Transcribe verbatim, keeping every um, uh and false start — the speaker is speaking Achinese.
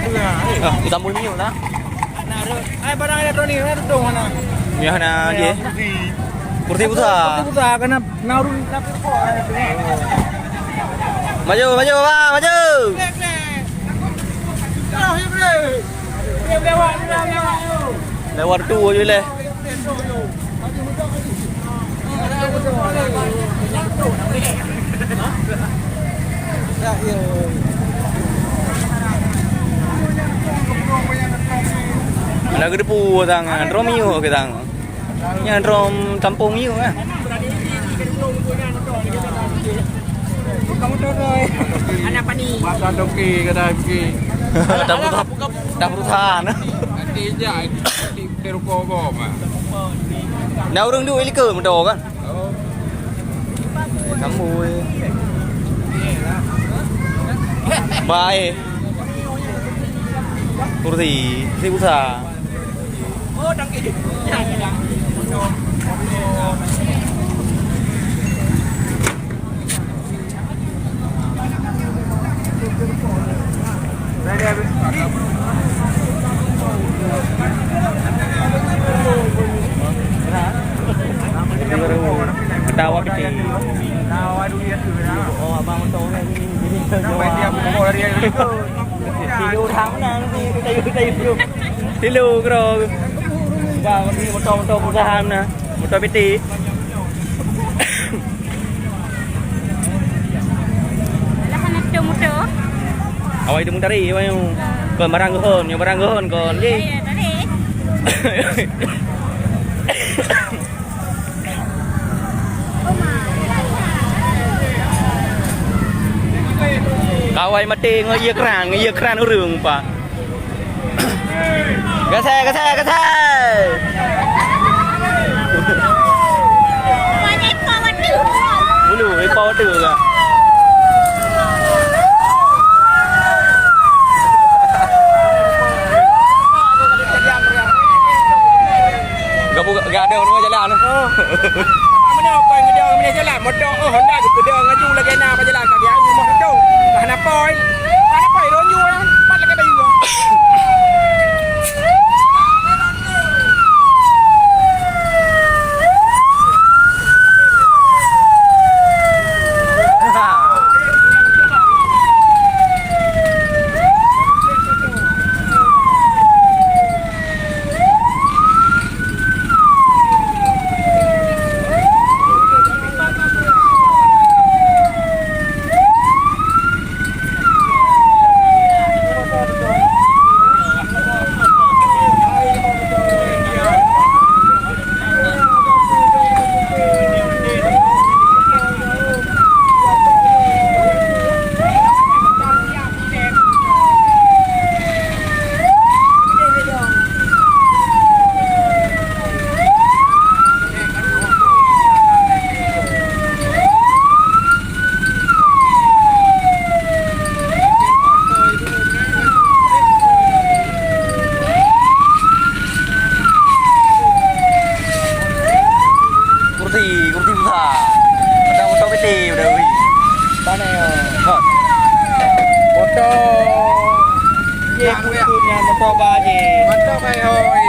Ah, utang bui minyeuk lah. Ai, barang elektrónik na tutong mana? Minyeuk na dia. Kursi. Kursi busa. Kursi busa kena naurun tapi kok. Maju, maju, bang, maju. Lewat tu je leh. Ada gedepu tangan, drom yuk ke tangan. Yang drom tampung yuk kan. Anak pani. Masa doki ke dah doki. Dah berusaha, dah berusaha. Nanti je. Di rukok kau, Mak. Dah ureueng duek likot moto kan? Oh. Sambung, eh. Baik. Kursi, kursi busa. Tawa kecil. Oh, abang motor ni. Tiga orang na, tiga, tiga, tiga. Tiga, bro. Bang, ni motor-motor perusahaan na. Motor betik. Lah, hana tu motor. Awai tu mutari, awai tu. Kon barang gohon, nyoe barang gohon kon. Ye. Ayo, tarik. Kawai maté ngon ié kran, ngon ié kran ureueng, Pak. Gasai, gasai, gasai. Bulu, ekor tu lah. Gak buka, gak ada orang jalan. Apa mana kau yang dia orang jalan? Motor, oh, Honda ke pedang laju lagi nak berjalan kaki aku mau hitung. Hana poi. Hana poi ronyo. Pat lagi bayu. Kursi, kursi besar. Macam motor P T pada wih. Sana ya. Ha. Motor. Ye, kursinya motor baje. Motor baje.